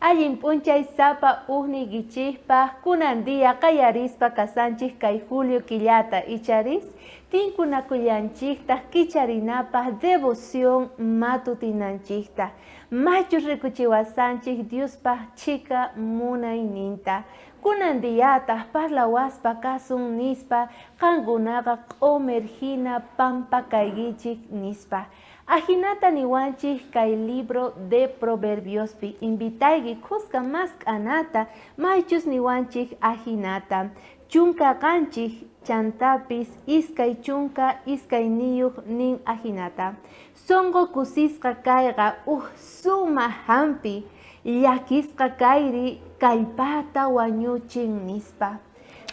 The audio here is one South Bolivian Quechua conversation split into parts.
Allin p'unchay sapa ujniykichejpaj kunan día qallarispa kasanchej kay julio killata icharis tinkunakullanchejtaj kicharinapaj devoción matutinanchejta maychus rikuchiwasanchej Diospaj chhika munayninta. Kunan diataj parlawaspa kasun nispa qankunaqa q'omer jina pampa kaykichej nispa. Ajinata niwanchej kay libro de Proverbiospi invitayki khuska mask'anata maychus niwanchej ajinata. 17 chantapis 22 nin ajinata. Sonqo kusisqa kayqa uj sumaj jampi, llakisqa kayri kallpata wañuchin nispa.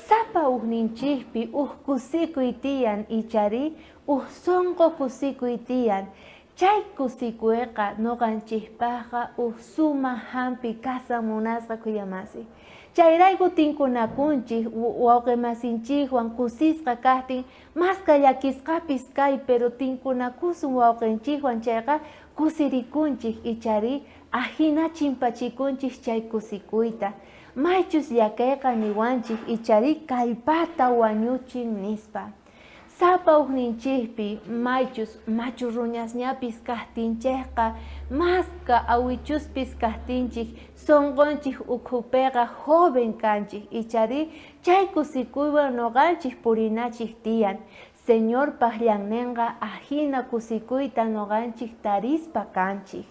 Sapa ujninchejpi uj kusikuy tiyan icharí uj sonqo kusikuy tiyan. Chay kusikuyqa noqanchejpajqa uj sumaj jampi kasan munasqa khuyamasi. Chayrayku tinkunakunchej wawqemasinchejwan kusisqa kajtin maska llakisqapis kay pero tinkunakusun wawqenchejwan chayqa kusirikunchej icharí ajina chimpachikunchej chay kusikuyta. Maychus llakeyqa niwanchej icharí kallpata wañuchin nispa. Sapa ujninchejpi maychus machu ruñasñapis kajtinchejqa maska awichuspis kajtinchej sonqonchej ukhupeqa joven kanchej icharí chay kusikuywan noqanchej purinachej tiyan. Señorpaj llannenqa ajina kusikuyta noqanchej tarispa kanchej.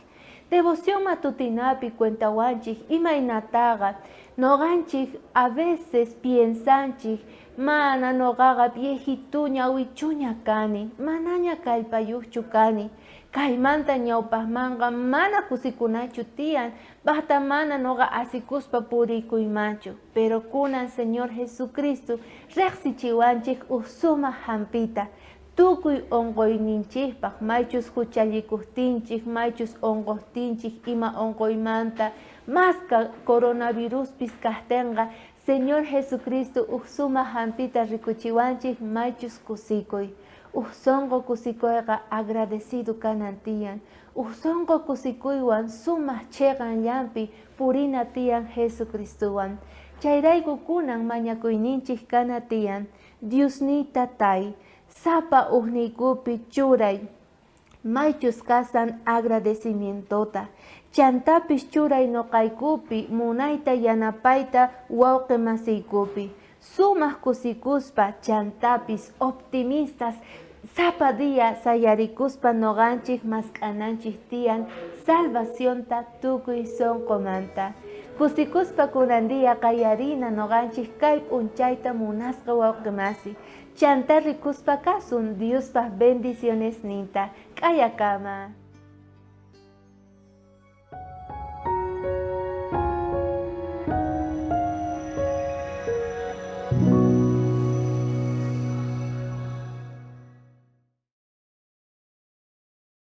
Devoción matutinapi cuentawanchej imaynataqa noqanchej a veces piensanchej mana noqaqa viejituña awichuña kani, manaña kallpayojchu kani, kaymanta ñawpajmanqa mana kusikunachu tiyan, bajta mana noqa asikuspa purikuymanchu. Pero kunan Señor Jesucristo rejsichiwanchej uj sumaj jampita, tukuy onqoyninchejpaj, maychus juchallikojtinchej, maychus onqojtinchej ima onqoymanta, maska coronaviruspis kajtenqa, Señor Jesucristo uj sumaj jampita rikuchiwanchej maychus kusikuy. Uj sonqo kusikoyqa agradecido kanan tiyan. Uj sonqo kusikuywan sumaj cheqan llampi purina tiyan Jesucristowan. Chayrayku kunan mañakuyninchej kana tiyan, Diosniy Tatay, sapa ujniykupi churay maychus kasan agradecimientota. Chantapis churay noqaykupi munayta yanapayta wawqe masiykupi. Sumaj kusikuspa chantapis optimistas sapa día sayarikuspa noqanchej mask'ananchej tiyan salvacionta tukuy sonqomanta. Kusikuspa kunan día qallarina noqanchej kay p'unchayta munasqa wawqe masi. Chantá rikuspa kasun Diospaj bendicionesninta. K'ayakama.